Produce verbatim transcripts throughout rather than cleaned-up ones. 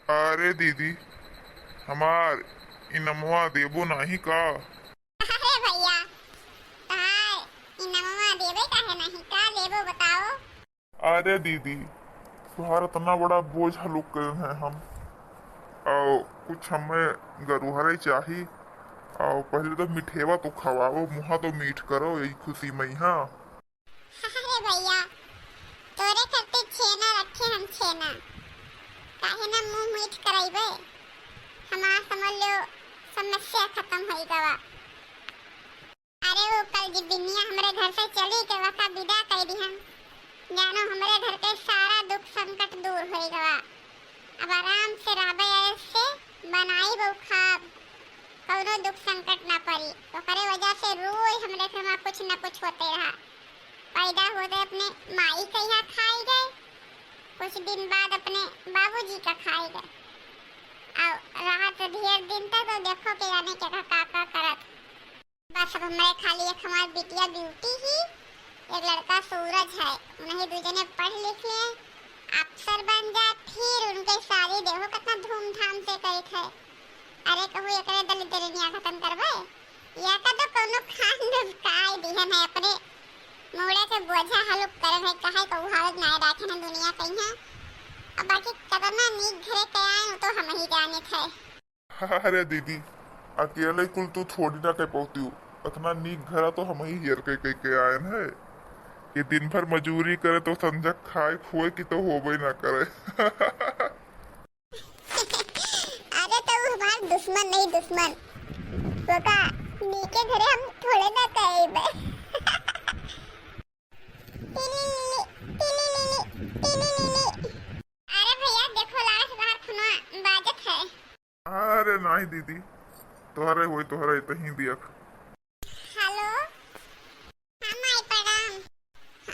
अरे दीदी, हमार इनमवा देबो नाही का? अरे भैया, तहार इनमवा देबे काहे नाही का? लेबो बताओ। अरे दीदी, तुहार इतना बड़ा बोझ हलुक करेन है हम, और कुछ हमें गरुहरे चाही, और पहले तो मिठेवा तो खवाओ, मुहा तो मीठ करो, यही खुशी में। हाँ। अरे भैया, तोरे खातिर छेना रखे हम, छेना। काहे ना मुंह मीठ करइबे? हमार समझ लो समस्या खत्म होई गवा। अरे वो कल जी बिनिया हमरे घर से चली के वका विदा कर दिहन। जानो हमरे घर के सारा दुख संकट दूर होई गवा। अब आराम से रहबे, ऐसे बनाई बहु खाब, कौनो दुख संकट ना पड़ी। ओकरे वजह से रोज हमरे घर में कुछ न कुछ होते रहा। पैदा होते अपने माई के यहाँ खाई गए, कुछ दिन बाद अपने बाबूजी का खाई गए, और रहा तो ढेर दिन तक तो देखो के जाने के का, का, का करत। बस अब हमरे खाली एक हमार बिटिया ब्यूटी ही, एक लड़का सूरज है, उन्हीं दू जने पढ़ लिख लिए, अफसर बन जाए, फिर उनके शादी देखो कितना धूमधाम से करत है। अरे कहू एकरे दलिद्रनिया खत्म करबे, या का तो कौनो खान काई दिहन है, अपने मूड़े के बोझा हलुक करे है, काहे को उहावत ना राखे ना दुनिया कहीं है। अब बाकी कितना नीक घरे के आए, वो तो हम ही जानित है। अरे दीदी, अकेले कुल तू थोड़ी ना कह पौती हो। इतना नीक घरा तो हम ही हेर के, के, के आयन है कि दिन भर मजूरी करे तो संझा खाए खोए की तो होबे ना करे। अरे तो वो हमार दुश्मन नहीं, दुश्मन। वो का नीके घरे हम थोड़े ना कहबे। टिलिलिलि, टिलिलिलि, टिलिलिलि। अरे भैया, देखो, लाश बाहर फोनवा बाजत है। अरे नाही दीदी, तोहरे होई, तोहरे इतही दियक। हेलो, हाँ माई, प्रणाम।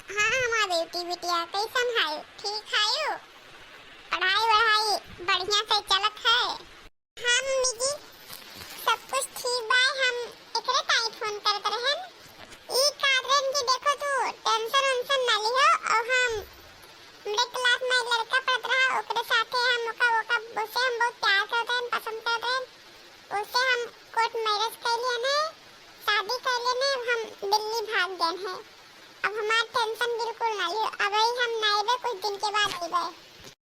हाँ, हमार बेटी बिटिया, कैसन है? ठीक है यू? पढ़ाई वढ़ाई बढ़िया से चलत है? हाँ मम्मी जी, सब कुछ ठीक बा। हम एकरे ताई फोन करत रहन। ई कहत रहन कि देखो तू टेंशन वेंशन ना लिहो, और हम, हमरे क्लास में एक लड़का पढ़त रहा, ओकरे साथे हम ओका, ओका, ओसे हम बहुत प्यार करत रहन, पसंद करत रहन। ओसे हम कोर्ट मैरिज कर लियन है, शादी कर लियन है, हम दिल्ली भाग गए हैं। अब हमार टेंशन बिल्कुल ना लिहो, अब ही हम ना अइबे, कुछ दिन के बाद अइबे।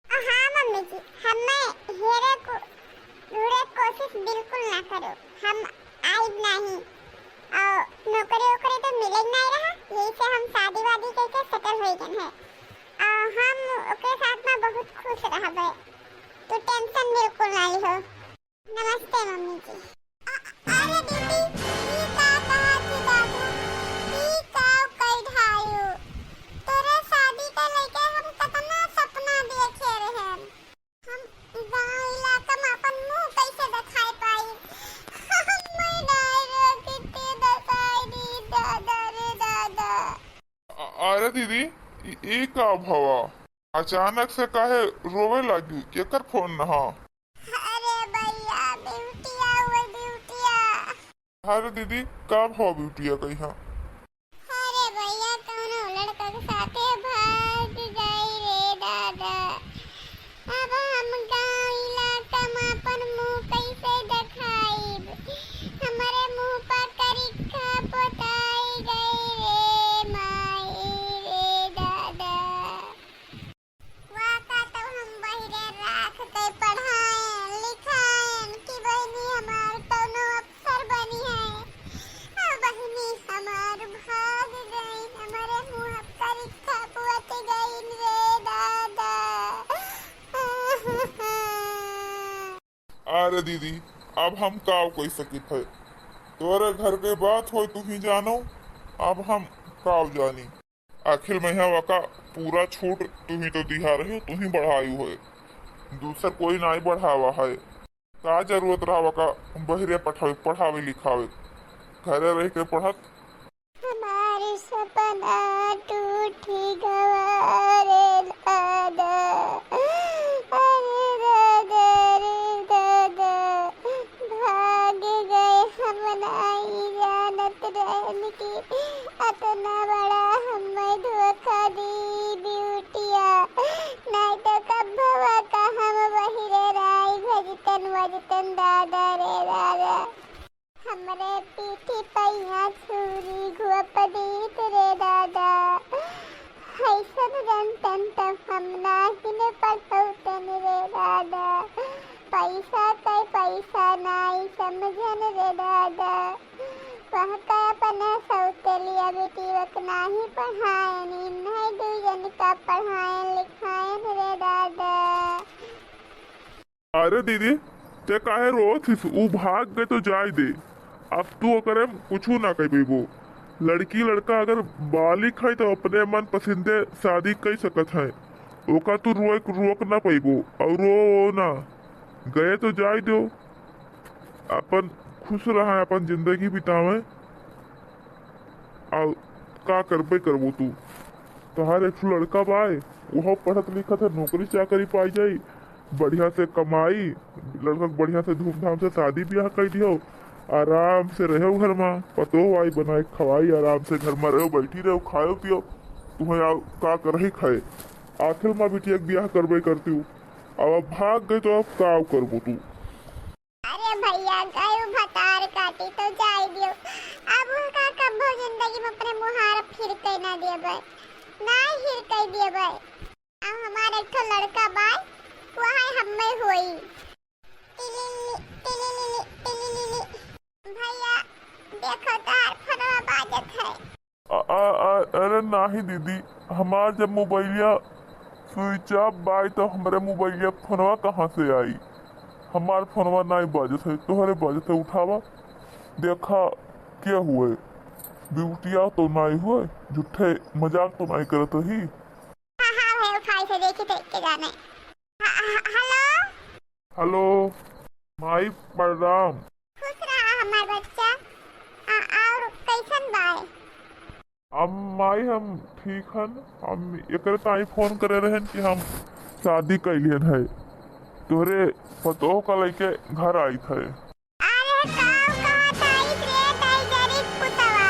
हाँ मम्मी जी, हमें हेरे को, ढूंढे कोशिश बिल्कुल ना करो, हम आइब नहीं। और नौकरी ओकरी तो मिले नहीं रहा, यही से हम शादी वादी करके सेटल हो गए हैं। और हम ओकरे साथ में बहुत खुश रहबे, तू टेंशन बिल्कुल ना लिहो। नमस्ते मम्मी जी। अ-, अरे दीदी, ई का कहत ही बाबू? ई का कइ ढायो? तोरे शादी के लेके हम कितना सपना देखे रहन। हम गाँव इलाका में अपन मुंह कैसे दिखाई पाई? मैं नहीं रोकते दिखाई दी, दादा रे दादा। अ-, अरे दीदी, ई, ई का भवा? अचानक से काहे रोवे लागी? केकर फोन ह? अरे भैया, बिटिया, वो बिटिया। अरे दीदी, का भवा बिटिया कहिया? अरे भैया, कौनो लड़का के साथे भाग गई रे दादा। अब हम गाँव इलाका में अपन मुंह कैसे दिखाइब? हमरे मुंह पर करिखा पोताई गई रे माई रे दादा। वाका तो हम बहिरे राख के पढ़ाएन, लिखाएन कि बहिनी हमार कौनो अफसर बनी है। आ बहिनी हमार भाग गई, हमारे मुंह पर करिखा पोत गई रे दादा। अरे दीदी, अब हम काव कइ सकित है? तोरे घर के बात होय, तू ही जानो, अब हम काव जानी। आखिर मैं यहाँ वाका पूरा छूट तू ही तो दिहा रही हो, तू ही बढ़ायु है, दूसर कोई नाई बढ़ावा है। का जरूरत रहा वाका बहिरे पठावे, पढ़ावे लिखावे, घरे रह के पढ़त। हमार सपना टूट गवा रे दादा, अरे दादा रे दादा, भाग गए हम नाई जानत रहन कि अतना बड़ा हमें धोखा दी बिटिया, नाई तो कब भवा का हम बहिरे रह जतन दादा रे दादा, हमरे पीठी पैया छुरी घोप दीत रे दादा। ऐसन जनतन त हम नाहीं न पढ़ौतन रे दादा। पैसा तय पैसा नाई समझन रे दादा। वह का अपना सौतेलिया बेटी वक नाहीं पढ़ायन, इन्हें दुई जन का पढ़ायन लिखायन रे दादा। अरे दीदी, ते काहे रोत हिस? ऊ भाग गए तो जाए दे, अब तू ओकरे में कुछू ना कह पइबो। लड़की लड़का अगर बालिक है तो अपने मन पसंदे शादी कर सकत है, ओका तू रोक, रोक ना पइबो। और रो, रो ना, गए तो जाए दो, अपन खुश रहा, अपन जिंदगी बितावे। और का करबे करबो तू? तोहार एक ठो लड़का बाय, उहो पढ़त लिखत है, नौकरी चाकरी पाई जाई, बढ़िया से कमाई, लड़का के बढ़िया से धूमधाम से शादी ब्याह कर दियो, आराम से रहो घर में, पतोह आई बनाए खवाई, आराम से घर में रहो, बैठी रहो, खाओ पियो, तुम्हें आओ का करही खाए। आखिर माँ बिटिया के ब्याह करबे करती हूँ, अब, अब भाग गए तो अब का करबो तू? अरे भैया, गयो भतार काटी तो जाए दियो। अब वो का कब्बो जिंदगी में अपने मुहार फिर के ना देबे, ना हिर के देबे। अब हमार एक ठो लड़का बाय, वह हम्मे होई। टिलिली, टिलिली, टिलिली। भैया, देखो तार फोनवा बाजत है। आ, आ, आ, अरे नाही दीदी, हमार जब मोबाइलिया switch off बाय तो हमरे मोबाइलिया फोनवा कहाँ से आई? हमार फोनवा नाई बाजत है, तोहरे बाजत है, उठावा, देखा के हुए। बिउटिया तो नाई हुए, झूठे मजाक तो नाई करत ही। हाँ, हाँ, भाई उठाई से देखी थे, के जाने। ह-, ह-, हेलो। हेलो, माई प्रणाम। खुश रहा हमार बच्चा। आ, और कैसन बाय? अम, माई हम ठीक हन। हम एकरे ताई फोन करे रहन कि हम शादी कैलियन है, तोहरे पतोह का लइके घर आइत है। अरे का कहत आइत रे टाइगरी पुतवा,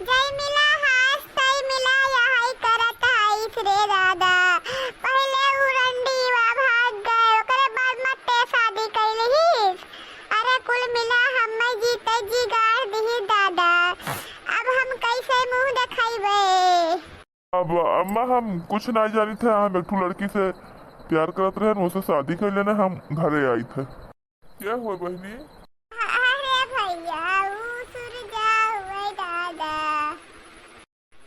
जय मिला हास तय मिला यही करत आइत रे दादा। पहले उ रंडीवा भाग गए, ओकरे बाद में ते शादी कैलिहिस। अरे कुल मिला हम्मे जीते जी गाड़ दिही दादा, अब हम कैसे मुंह देखाइबे? अब अम्मा हम कुछ ना जानित है, हम एक ठो लड़की से प्यार करत रहन, ओसे शादी कर लेने हम घरे आइत है। क्या हुआ बहनी? अरे भैया, उ सुरजा हुए दादा।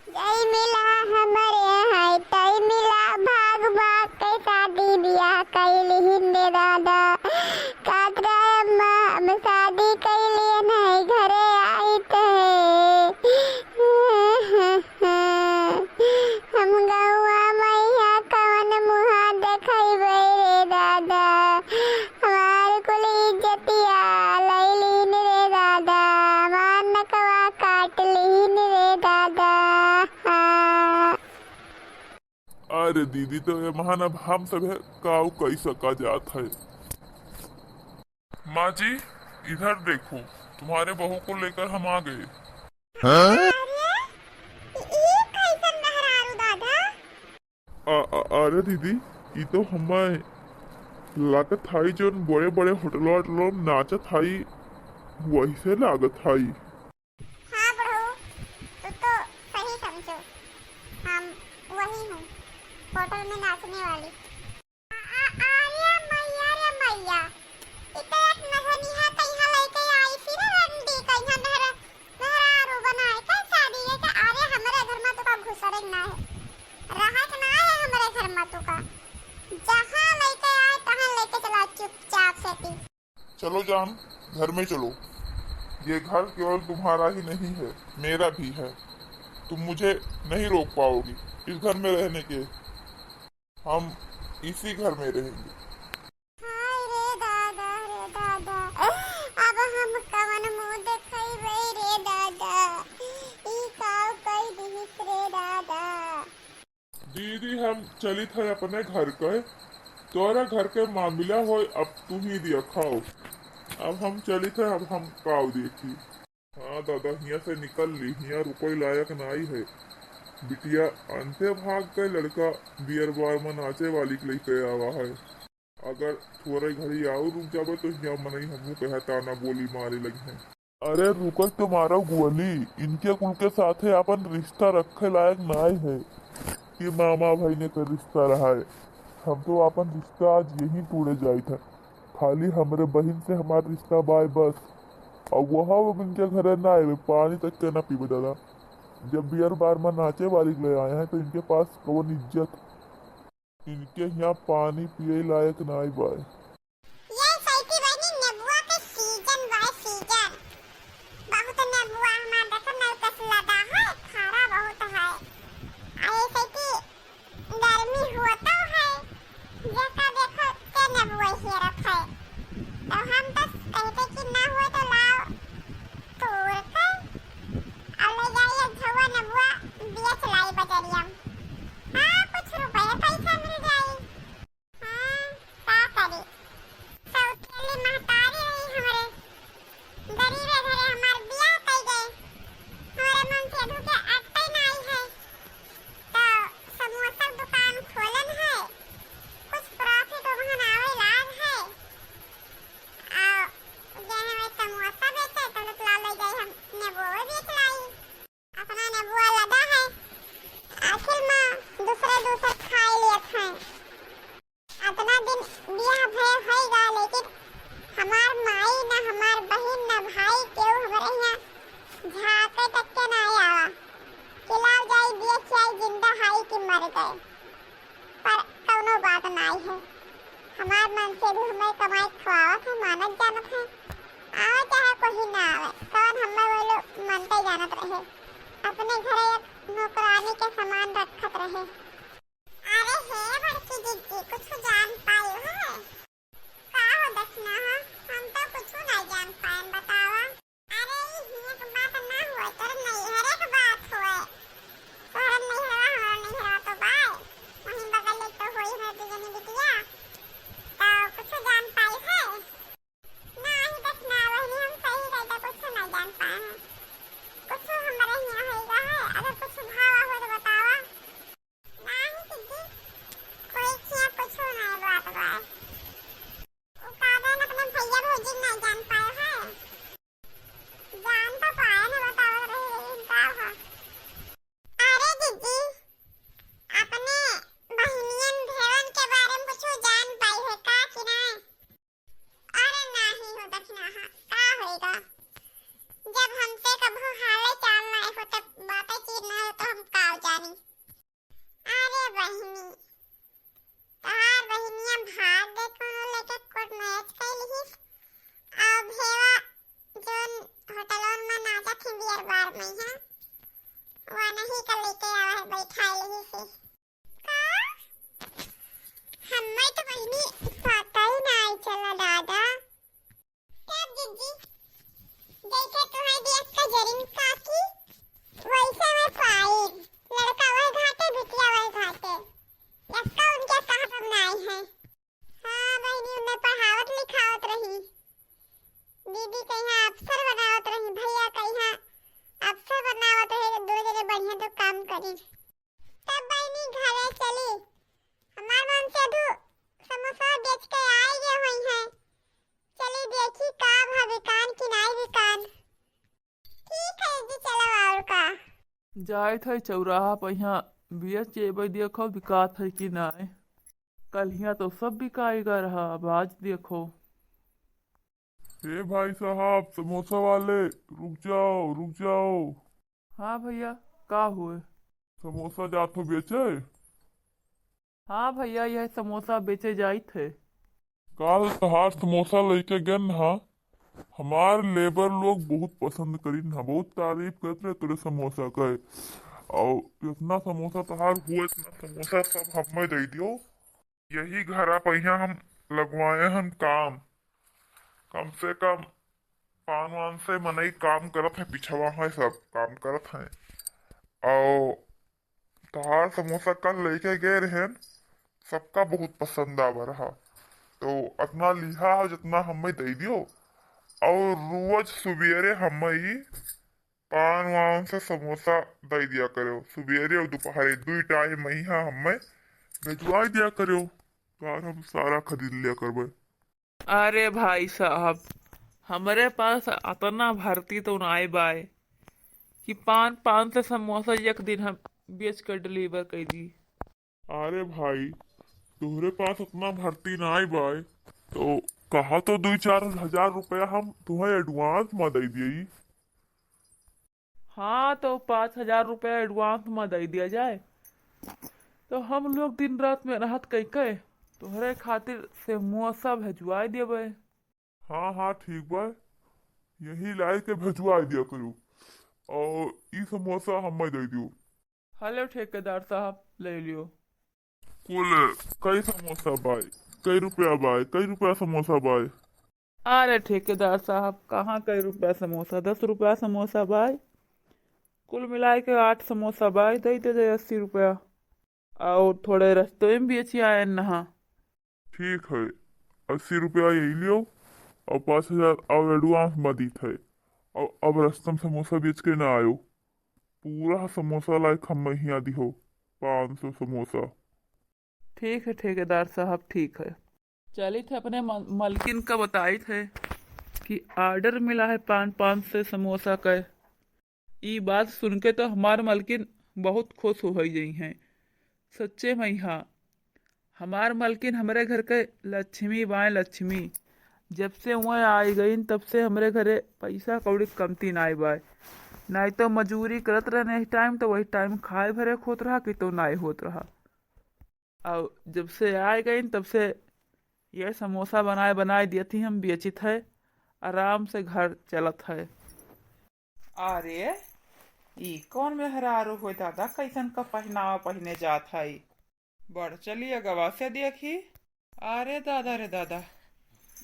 जय मिला हमरे है, तय मिला भाग भाग के शादी बियाह कैलिहिन रे दादा। कातरा अम्मा, हम शादी कैलियन है, घरे आइत है। हम गौआ मैया कवन मुहा देखैबै रे दादा। हमार कुल इज्जतिया लैलीन रे दादा, हमार नकवा काट लीन रे दादा। हाँ। अरे दीदी, तो ये महान अब हम सब है, काऊ कई सका जात है। माँ जी, इधर देखो, तुम्हारे बहू को लेकर हम आ गए। हाँ? अरे, ई कैसन मेहरारू दादा? अ-, अ-, अरे दीदी, ई तो हमें लागत हई जौन बड़े बड़े होटल वोटल में नाचत हई, वही से लागत हई। हाँ बुढ़ऊ, तू तो सही समझो, हम वही हूँ, होटल में नाचने वाली। आ, आ, अरे मैया रे मैया, ई तो एक नगनिया कहिया लेके आई थी ना रंडी, कहिया मेहरा-, मेहरारू बनाए के शादी है के? अरे हमरे घर में तो का घुसरे के ना है, रहे के ना है हमरे घर में तो का। जहाँ लेके आए तहाँ लेके चला चुपचाप से ती। चलो जान, घर में चलो। ये घर केवल तुम्हारा ही नहीं है, मेरा भी है। तुम मुझे नहीं रोक पाओगी इस घर में रहने के। हम इसी घर में रहेंगे। हाय रे दादा, रे दादा, अब हम कवन मुंह देखइबे रे दादा, ई काव कई दिहिस रे दादा। दीदी, हम चलित है अपने घर के, तोरा घर के मामला होय, अब तू ही दिया खाओ। अब हम चलित है, अब हम काव देखी। हाँ दादा, हियाँ से निकल ली, हियाँ रुकई लायक नाई है। बिटिया अंते भाग गए, लड़का बियर बार में नाचे वाली के लेके आवा है। अगर थोरे घड़ी आउ रुक जाबे तो हियाँ मनई हमहू कहे ताना बोली मारे लगिहैं। अरे रुकत तो मारो गोली, इनके कुल के साथे आपन रिश्ता रखे लायक नाय है कि मामा भइने के रिश्ता रहा है। हम तो आपन रिश्ता आज यहीं तोड़े जाइत है। खाली हमरे बहिन से हमार रिश्ता बाय बस। और वह अब इनके घरे ना आवे, पानी तक के ना पीबे दादा। जब बियर बार में नाचे वाली के ले आए हैं तो इनके पास कौन इज्जत? इनके यहाँ पानी पिए लायक नाय बाय। ये सैती बहिनी नेबुआ के सीजन बाय सीजन। बहुत नेबुआ हमार देखो नलकस लदा है, खारा बहुत है। आ ये सैती गर्मी होतो है, जेका देखो ते नेबुआ हेरत है। तो हम तो कहते कि ना हुए तो लाओ तोड़ के और ले जाइए झुआ नेबुआ बेच लाई बजरिया में। हाँ, कुछ रुपये पैसा मिल जाई। हाँ, का करी? सौतेली महतारी रही हमरे। गरीबे घरे हमार बियाह कई गए। हमरे मनसेधू के अटते नाई है। तो समोसा दुकान खोलन है। कुछ profit ओमहन आवे लाग है। आ, जे हमें समोसा बेचे, तो लोग ला ले जाए, हम नेबो बेच लाई। अपना नेबुआ लदा है, आखिर में दूसरे दूसरे खाए लेत हैं। अतना दिन बियाह भय होइगा, लेकिन हमार माई ना, हमार बहिन ना, भाई केहू हमरे यहाँ झाँके तक के ना आवा। कि लाओ जाई, बिया खियाई, जिंदा हाई कि मर गए। पर कौनो बात नाई है। हमार मनसेधू हमें कमाई खवावत है, मानत जानत है। आवे चाहे कोई ना आवे, कौन हमें वो लोग मनते जानत रहे। अपने घरे एक नौकरानी के समान रखत रहे। अरे हे बड़की जिज्जी, कुछ जान पाई है? का हो दखिना हो? हम तो कुछ नहीं जान पाए, बतावा। अरे, ई हियाँ के बात ना होए, तोर नैहरे के बात होए। तोहर नैहरवा, हमार नैहरवा तो बाय। वहीं बगल ले तो होई है दुजनी बिटिया। तो कुछ जान पाई है? नाही दखिना बहिनी, हम सही कही तो कुछ ना जान पाए हैं। कुछ हमरे हियाँ होइगा है, अगर कुछ भावा हो तो बतावा। नाही दीदी, कोई किया कुछ नहीं बात बाय। उ का बहन अपने भैया भौजी नहीं जान पाए है। जान तो पाए न बतावत रही, लेकिन का हो? अरे दीदी, अपने बहिनियन भेवन के बारे में कुछ जान पाई है का कि नहीं? अरे नाही हो दखिना, हाँ, का होएगा? जब हमसे कभू हाले चाल ना हो, तब बातें चीत ना हो, तो हम का जानी? अरे बहिनी, तहार बहिनिया भाग गए, कोनो लेके कोर्ट मैरिज कर लिहिस। और भेवा जोन होटलों में नाचत है बियर बार में है, वो नहीं कर लेके आवा है, बैठा लिहिस। का? हमें तो बहिनी पता ही नहीं चला दादा। तब जिज्जी, जैसे तुम्हारी देख के जरिन काकी, वैसे मैं पाई। लड़का वह घाटे, बिटिया वह घाटे। लड़का उनके कहाँ पर नाई है। हाँ बहिनी, उन्हें पढ़ावत लिखावत रही। दीदी कहीं अफसर बनावत रही, भैया कहीं अफसर बनावत रहे, तो दो जने बढ़िया तो काम करी। तब बहिनी घरे चली। हमार मनसेधू समोसा बेच के आई गए हुई हैं। चली देखी का भा बिकान कि नाई बिकान। ठीक है जी, चलो और का। जाइत है चौराहा पर यहाँ बेच के अबै देखो बिकात है कि नाई। कल हियाँ तो सब बिकाई गा रहा, अब आज देखो। हे भाई साहब, समोसा वाले, रुक जाओ, रुक जाओ। हाँ भैया, का हुए? समोसा जात हो बेचे? हाँ भैया, यह समोसा बेचे जाइत है। काल तहार समोसा लेके गन हा, हमार लेबर लोग बहुत पसंद करिन हा, बहुत तारीफ करत रहे तोरे समोसा के। और जितना समोसा तहार हुए, इतना समोसा सब हमें दे दियो। यही घरा पहिया हम लगवाए हन काम। कम से कम पान वान से मनई काम करत है, पिछवा है, सब काम करत है। और तहार समोसा कल लेके गए रहेन, सबका बहुत पसंद आवा रहा। तो अतना लिहा हो जितना हमें दे दियो। और रोज सुबेरे हमें पान वान से समोसा दे दिया करो, सुबेरे और दोपहरे दुई टाइम ही हमें भिजवा दिया करो। बार हम सारा खरीद लिया करबे। अरे भाई साहब, हमरे पास अतना भर्ती तो नाई बाय कि पाँच पाँच से समोसा एक दिन हम बेच कर डिलीवर कर दी। अरे भाई, तोहरे पास उतना भर्ती नाई बाय, तो कहा तो दुई चार हजार रुपया हम तुम्हें एडवांस में दे दिए। हाँ, तो पाँच हजार रुपया एडवांस में दे दिया जाए, तो हम लोग दिन रात मेहनत कई के तोहरे खातिर समोसा भेजवाई देबे। हाँ हाँ, ठीक बा, यही लाई के भेजवाई दिया करो, और ई समोसा हमें दे दियो। हेलो ठेकेदार साहब, ले लियो। कुल कई समोसा बाय, कई रुपया बाय, कई रुपया समोसा बाय? अरे ठेकेदार साहब, कहाँ कई रुपया समोसा, दस रुपया समोसा बाय, कुल मिलाए के आठ समोसा बाय, दे दे दे अस्सी रुपया। और थोड़े रस्ते में बेची आए नहा। ठीक है, अस्सी रुपया यही लियो और पाँच हजार और एडवांस में दीत है। और अब रस्ते में समोसा बेच के ना आयो, पूरा समोसा लायक हम हियाँ दिहो, पाँच सौ समोसा। ठीक है ठेकेदार साहब, ठीक है। चलित है अपने मल-, मलकिन का बताइत है कि ऑर्डर मिला है पाँच पाँच सौ समोसा का। ई बात सुन के तो हमार मलकिन बहुत खुश हो गई हैं। सच्चे में हाँ, हमार मलकिन हमरे घर के लक्ष्मी बाय लक्ष्मी। जब से वह आई गईन तब से हमरे घरे पैसा कौड़ी कमती नाई बाय। नाई तो मजूरी करत रहने इस टाइम तो वही टाइम खाए भरे होत रहा कि तो नाई होत रहा। और जब से आए गईन तब से ये समोसा बनाए बनाए दियत ही हम बेचित है, आराम से घर चलत है। अरे, ई कौन मेहरारू हो दादा, कैसन का पहनावा पहने जात है? बढ़ चली अगवा से देखी। अरे दादा रे दादा,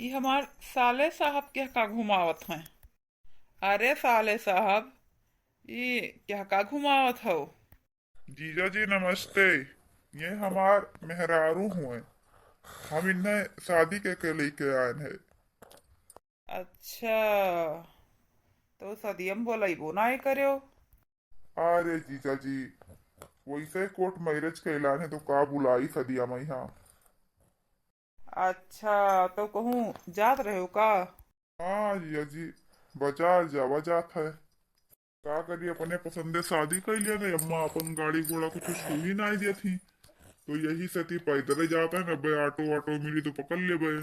ई हमार साले साहब के का घुमावत हैं? अरे साले साहब, ई क्या का घुमावत हो? जीजा जी नमस्ते, ये हमार मेहरारू हुए, हम इन्हें शादी के, के लेके आए हैं। अच्छा, तो सदियम बोलैबो ना करो। अरे जीजा जी, वैसे कोर्ट मैरिज के ऐलान है तो का बुलाई सदिया में यहाँ। अच्छा, तो कहूँ जात रहे हो का? हाँ जीजा जी, बाजार जावा जात है। का करी, अपने पसंदे शादी कर लिया गई। अम्मा अपन गाड़ी घोड़ा कुछ छू ही नहीं दिया थी, तो यही सती पैदल जाता है ना बे, ऑटो ऑटो मिली तो पकड़ ले बे।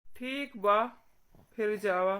ठीक बा, फिर जावा।